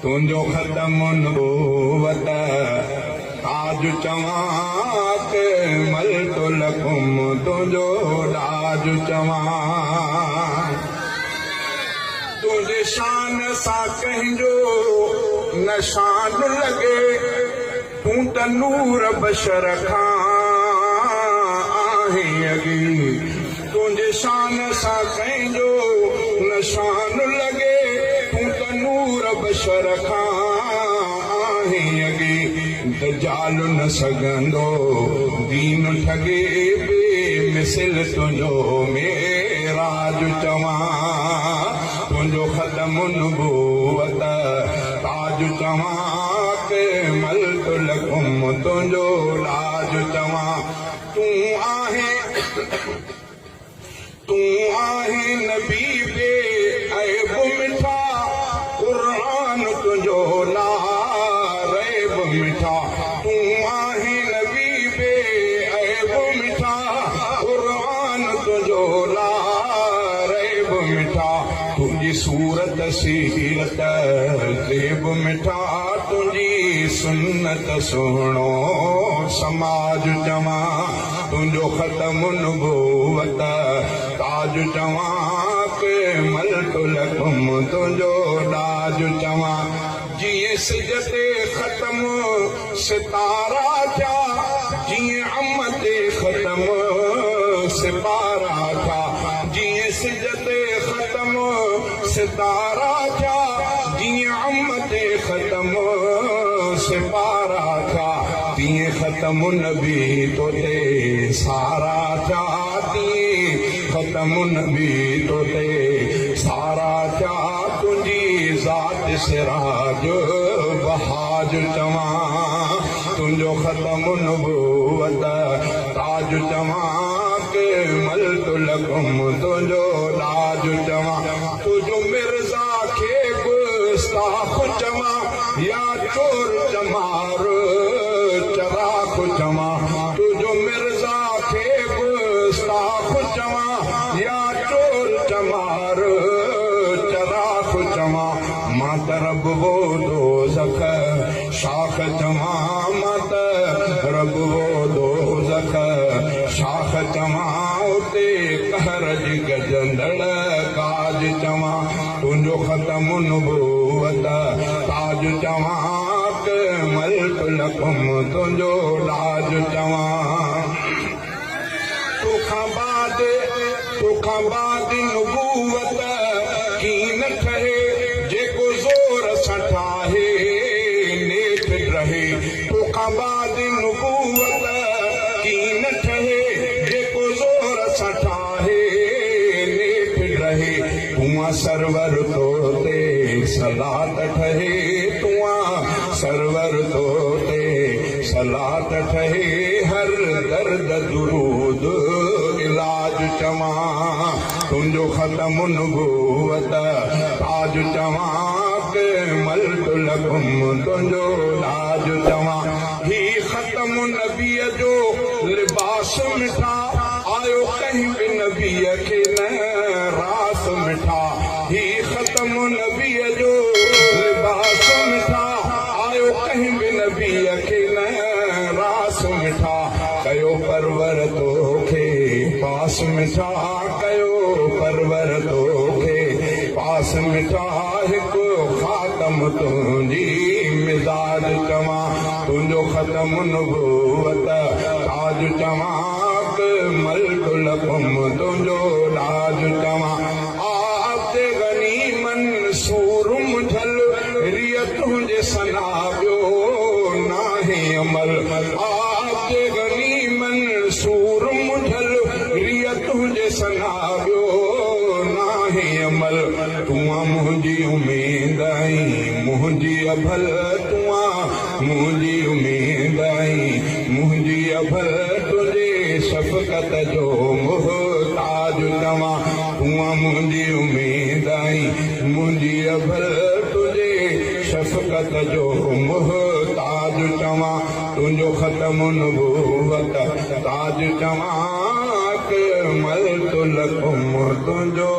تنهنجو ختم نبوت تاج چوان ڪملت لڪم تنهنجو ڏاج چوان. تنهنجي شان سان ڪنهن جو نه شان لڳي، تون ته نور بشر کان آهين اڳي. تنهنجي شان سان ڪنهن جو نه شان لڳي، تون ته نور بشر کان آهين اڳي. دجال نه سگهندو دين ٺڳي، بي مثل تنهنجو معراج چوان. تنهنجو ختم نبوت تاج چوان، ڪملت لڪم تنهنجو ڏاج چوان. تون آهين تون آهين نبي بي عيب مٺا، قرآن تنهنجو لا ريب مٺا. تون آهين نبي بي عيب مٺا، قرآن تنهنجو لا ريب مٺا. تنهنجي صورت سيرت زيب مٺا، تنهنجي سنت سهڻو سماج چوان. تنهنجو ختم نبوت تاج چوان، ڪملت لڪم تنهنجو ڏاج چوان. جيئن سج تي ختم ستارا ٿيا، جيئن ام تي ختم سپارا ٿيا، جيئن سج تي ختم ستارا ٿيا، جيئن ام تي ختم سپارا ٿيا، تيئن ختم نبي تو تي سارا ٿيا، تيئن ختم نبي تو تي سارا ٿيا. تنهنجي ذات سراج بهاج چوان. تنهنجو ختم نبوت تاج چوان، ڪملت لڪم تنهنجو ڏاج چوان. تنهنجو مرزا کي گستاخ چوان يا چور چمار چراخ چوان؟ تنهنجو مرزا کي گستاخ چوان يا چور چمار چراخ چوان؟ مان ته رب وو دوزخ شاخ چوان، مان ته رب وو دوزخ شاخ چوان، اتي قهر جي گجندڙ ڪاج چوان. تنهنجو ختم نبوت تاج چوان، ڪملت لڪم تنهنجو ڏاج چوان. توکان بعد نبوت ڪين ٺهي، جيڪو زور سان ٺاهي نيٺ رهي. توکان بعد نبوت ڪين ٺهي، جيڪو زور سان ٺاهي نيٺ رهي. تون سرور تو تي صلات ٺهي، تون سرور تو تي صلات ٺهي، هر درد درود علاج چوان. تنهنجو ختم نبوت تاج چوان، ڪملت لڪم تنهنجو ڏاج چوان. هي ختم نبيءَ جو لباس مٺا، آيو ڪنهن به نبيءَ کي نه راس مٺا. هي ختم نبيءَ جو لباس مٺا، آيو ڪنهن به نبيءَ کي نه راس مٺا. ڪيو پرور توکي پاس مٺا، ڪيو پرور توکي پاس مٺا، هڪ خاتم تنهنجي مزاج چوان. تنهنجو ختم نبوت تاج چوان، ڪملت لڪم تنهنجو ڏاج چوان. عبد غني منصور مجهل، ريءَ تنهنجي سنا ٻيو ناهي عمل. عبد غني منصور مجهل، ريءَ تنهنجي سنا ٻيو ناهي عمل. تون منهنجي اميد آهين منهنجي اڀل، تون منهنجي اميد آهين منهنجي اڀل، تنهنجي شفقت جو محتاج چوان. تون منهنجي اميد آهين منهنجي اڀل، تنهنجي شفقت جو محتاج چوان. تنهنجو ختم نبوت تاج چوان، ڪملت لڪم تنهنجو